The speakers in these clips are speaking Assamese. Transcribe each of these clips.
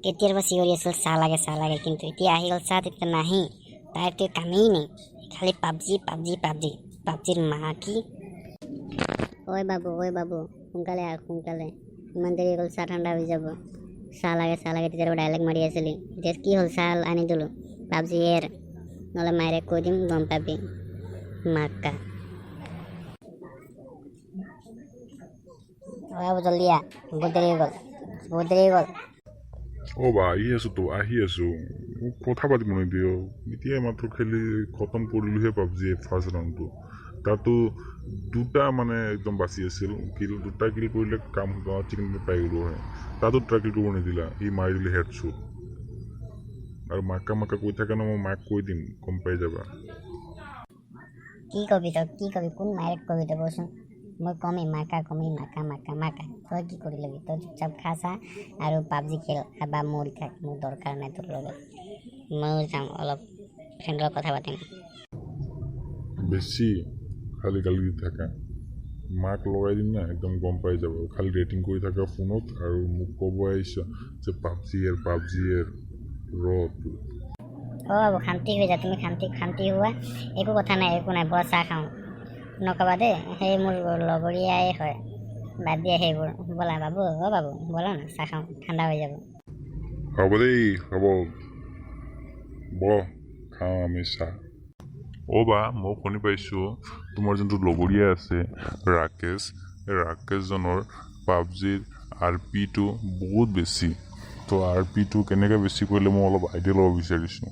কেতিয়াৰ পৰা চিঞৰি আছিল চাহ লাগে, চাহ লাগে, কিন্তু এতিয়া আহি গ'ল চাহ, তেতিয়া নাহি। তাইৰতো কামেই নাই, খালি পাবজি, পাবজি, পাবজি। পাবজিৰ মা কি। ঐ বাবু, ঐ বাবু, সোনকালে আহ, সোনকালে। ইমান দেৰি হৈ গ'ল, চাহ ঠাণ্ডা হৈ যাব। চাহ লাগে, চাহ লাগে, তেতিয়াৰ পৰা ডাইলগ মাৰি আছিলি। এতিয়া কি হ'ল? চাহ আনি দিলোঁ। পাবজি এৰ, নহ'লে মায়েৰে কৈ দিম, গম পাবি মাকা। ঐ বাবু, জলদি আহ, বহুত দেৰি হৈ গ'ল, বহুত দেৰি হৈ গ'ল। অ' বা, আহি আছোঁ তো, আহি আছোঁ। মোক কথা পাতিব নিদিয়। এতিয়াই মাত্ৰ খেলি খতম কৰিলোহে পাবজি ফাৰ্ষ্ট ৰাউণ্ডটো। তাতো দুটা মানে একদম বাচি আছিল কিল। দুটা কিল কৰিলে কাম চিকেন পাই গ'লো হয়। তাতো দুটা কিল কৰিব নিদিলা, সি মাৰি দিলে হেডশ্বট। আৰু মাকা মাকা কৈ থাকে ন, মই মাক কৈ দিম, গম পাই যাবা। কি কবি তই? কি কবি? কোন মায়েক কবি তই কচোন? মই কমেই মাকা, কমেই মাকা, মাকা, মাকা। তই কি কৰি ল'বি? তই চুপচাপ খা চাহ আৰু পাবজি খেল বা মৰি থাক। মোৰ দৰকাৰ নাই তোৰ লগত। ময়ো যাম, অলপ ফ্ৰেণ্ডৰ লগত কথা পাতিম। বেছি খালি গালি দি থাকা, মাক লগাই দিম না, একদম গম পাই যাব। খালি ৰেটিং কৰি থাকা ফোনত আৰু মোক ক'ব আহিছ যে পাবজি এৰ, পাবজি এৰ, ৰ তোৰ। অ' বাবু, শান্তি হৈ যা তুমি। শান্তি, শান্তি হোৱা। একো কথা নাই, একো নাই। ব'লা চাহ খাওঁ। নকবা দেই, সেই মোৰ লগৰীয়াই হয়। বাদ দিয়া সেইবোৰ। ব'লা বাবু, অ' বাবু, ব'লা না, চাহ খাওঁ, ঠাণ্ডা হৈ যাব। হ'ব দেই, হ'ব। বহ, খাওঁ আমি চাহ। অ' বা, মই শুনি পাইছোঁ তোমাৰ যোনটো লগৰীয়া আছে ৰাকেশ, এই ৰাকেশজনৰ পাবজিৰ আৰ পিটো বহুত বেছি। তো আৰ পিটো কেনেকৈ বেছি কৰিলে, মই অলপ আইডিয়া ল'ব বিচাৰিছোঁ।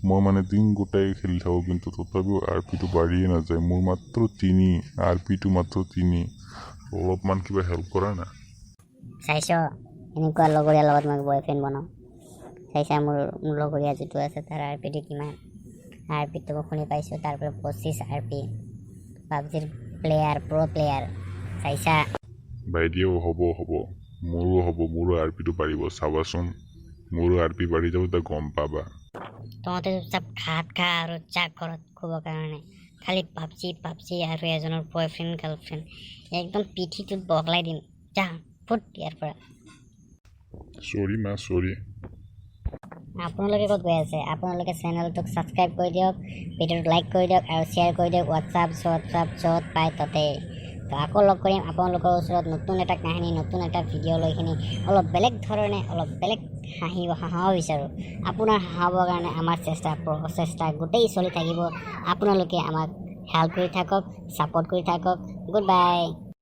মই মানে দিন গোটাই খেলি থাকোঁ, কিন্তু তথাপিও আৰ পিটো বাঢ়িয়ে নাযায়। মোৰ মাত্ৰ 3, আৰ পিটো মাত্ৰ 3। অলপমান কিবা হেল্প কৰা না। চাইছ, এনেকুৱা লগৰীয়াৰ লগত মই বয়ফ্ৰেণ্ড বনাওঁ। চাইছা, মোৰ লগৰীয়া যিটো আছে, তাৰ আৰ পিটো কিমান? আৰ পিটো মই শুনি পাইছোঁ তাৰ পৰা 25 আৰ পি। পাবজিৰ প্লেয়াৰ, প্ৰ' প্লেয়াৰ, চাইছা? বাইদেউ, হ'ব হ'ব, মোৰো হ'ব, মোৰো আৰ পিটো বাঢ়িব। চাবাচোন, মোৰো আৰ পি বাঢ়ি যাব, তেতিয়া গম পাবা। তহঁতে চুপচাপ ভাত খা আৰু যা ঘৰত শুবৰ কাৰণে। খালি পাবজি, পাবজি আৰু এজনৰ বয়ফ্ৰেণ্ড, গাৰ্লফ্ৰেণ্ড। একদম পিঠিটোত বগলাই দিম। যা, ফুট ইয়াৰ পৰা। চৰি মা, চৰি। আপোনালোকে ক'ত গৈ আছে? আপোনালোকে চেনেলটোক ছাবস্ক্ৰাইব কৰি দিয়ক, ভিডিঅ'টো লাইক কৰি দিয়ক আৰু শ্বেয়াৰ কৰি দিয়ক হোৱাটছআপ চোৱাটছআপ য'ত পায় ত'তে। তো আকৌ লগ কৰিম আপোনালোকৰ ওচৰত নতুন এটা কাহিনী, নতুন এটা ভিডিঅ' লৈ কিনি। অলপ বেলেগ ধৰণে, অলপ বেলেগ হাঁহি হাঁহাব বিচাৰোঁ। আপোনাৰ হাঁহাবৰ কাৰণে আমাৰ চেষ্টা প্ৰচেষ্টা গোটেই চলি থাকিব। আপোনালোকে আমাক হেল্প কৰি থাকক, ছাপৰ্ট কৰি থাকক। Good bye.